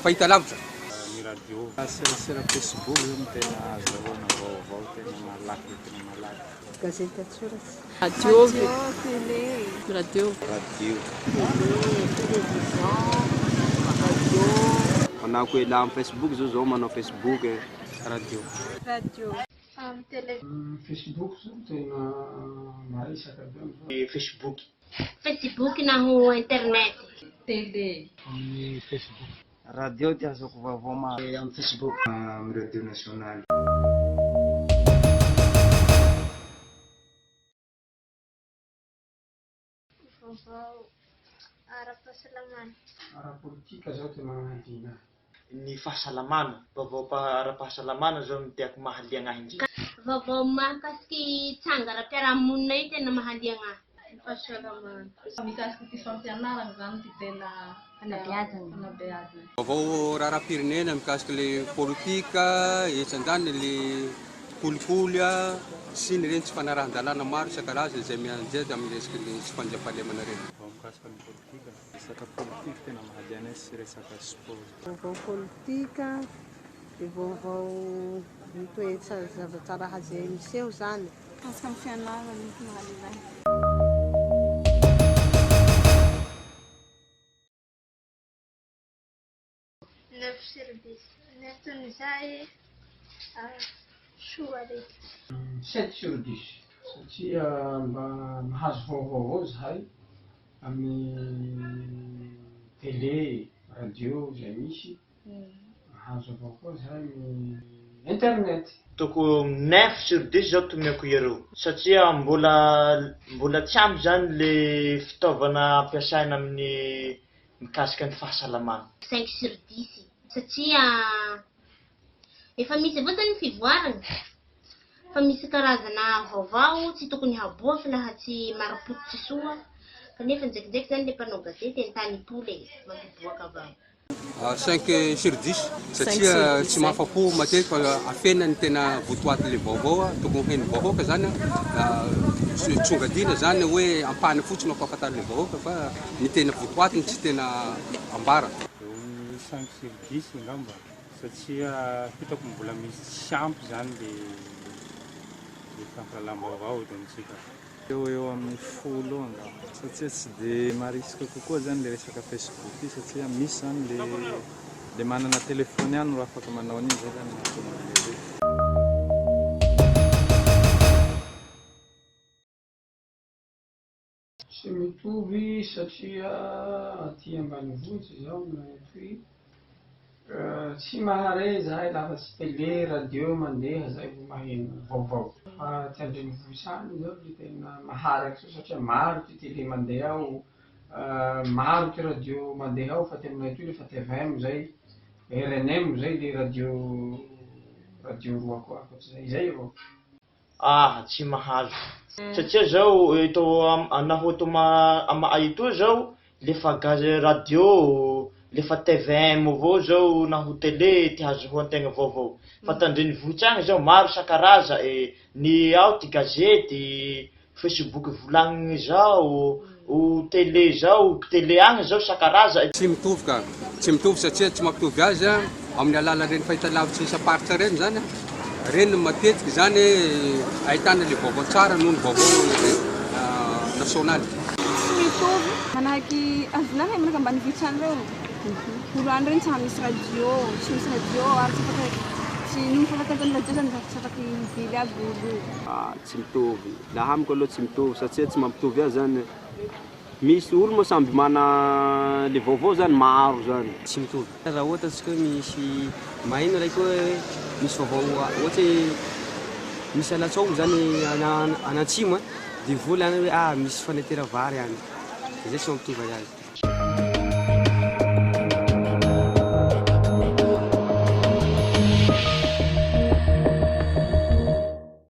Fahitalavitra. Ny radio. Serasera Facebook zao no tena azahoana vaovao tena malaky dia tena malaky. Gazety an-tsoratra. Radio, Télé. Radio. Radio. Télé, télévision, radio. Manahaka hoe laha amin'ny Facebook zao zaho manao Facebook e. Radio. Radio. Amin'ny télé. Facebook zao no tena maresaka be amizao. Facebook. Facebook naho internet. Télé. Amin'ny Facebook. Radio ty ahazoako vaovao maro. Amin'ny Facebook. Amin'ny radio nasionaly. Vaovao ara-pahasalamana. Ara-politika zao tena mahaliana ahy. Ny fahasalamana. Vaovao ara-pahasalamana zao no tiako mahaliagna ahy indrindra. Vaovao mahakasiky tranga ara-piarahamonina io tena mahaliagna ahy. Ny fahasalamana. Mikasiky ty fampianarana zany ty tena Fanabeazana. Fanabeazana. Vaovao raharaham-pirenena mikasika le politika, etsy andaniny le kolikoly sy ny ireny tsy fanarahan-dalàna maro isan-karazany izay mianjady amin'ny resaky ny tsy fandriampahalemana ireny. Vaovao mikasika ny politika. Resaka politika tena mahaliana ahy sy resaka sport. Vaovao politika, dia vaovao ny toe-javatra raha izay miseho zany. Mikasika ny fianarana no mahaliana ahy. Neuf sur dix. Ny soa reky. Sept sur dix satria mba mahazo vaovao avao zahay amin'ny télé, radio zay misy, mahazo avao koa zahay amin'ny internet. Toko neuf sur dix zao tomeko iareo satria mbola mbola tsy ampy zany le fitaovana ampiasaina amin'ny mikasika ny fahasalamana. Cinq sur dix satria efa misy avao zany ny fivoarana fa misy karazana vaovao tsy tokony haboaky laha tsy marim-pototsy soa kanefa ndraikindraiky zany le mpanao gazety an-tanipoly e mampiboaka avao. Cinq sur dix satria tsy mahafa-po matetika fa afenina ny tena votoatin'ilay vaovao tokony ho henon'ny vahoaka zany tsongadina zany hoe ampahany fotsiny no ampahafantarin'ilay vahoaka fa ny tena votoatiny tsy tena ambara. Eo amin'ny cinq sur dix angamba satria hitako mbola misy tsy ampy zany le le fampahalalam-baovao eto amintsika. Eo ho eo amin'ny folo eo angamba satria tsy dia marisika kokoa zany le resaka facebook io satria misy zany le le manana telephone ihany no afaka manao an'iny zay zany mahatonga an'le hoe. Tsy mitovy satria aty ambanivohitsy izao aminay aty tsy mahare zahay lafa tsy tele, radio mandeha zay vao maheno vaovao. Fa aty andrenivohitsy any zao le tena maharaky soa satria maro ty tele mandeha ao, maro ty radio mandeha ao fa aty aminay aty lefa tvm zay, rnm zay le radio radio roa koa ankoatr'izay, izay avao. Ah tsy mahazo. Satria zao eto naho eto ama'ay etoa zao lefa gaz radio, lefa tvm avao zao naho tele ty hazohoantegna vaovao. Fa tandrenivohitsy agny zao maro isan-karaza'e, ny ao ty gazety, Facebook volagniny zao, o tele zao, tele agny zao isan-karaza'e. Tsy mitovy ka. Tsy mitovy satria tsy mampitovy azy amin'ny alalan'ireny fahitalavitra isam-paritra ireny izany. Ireny no matetika izany ahitana ilay vaovao tsara noho ny vaovao nasionaly. Tsy mitovy, manahaky azo volagny hoe manahaky ambanivohitra any reo, olo any reny tsy misy radio, tsy misy radio ary tsy afaka tsy noho ny fahafatantany radio zany tsy afaky mivily aby olo io. Tsy mitovy, laha amiko aloha tsy mitovy satria tsy mampitovy azy zany Misy olo moa samby mana le vaovao zany maro zany. Tsy mitovy. Raha ohatra tsika hoe misy maheno raiky hoe misy vaovao ohatry hoe misy alatsaomby zany any atsimo e, de vola any hoe ah misy fanetera vary any, de zay tsy mampitovy azy.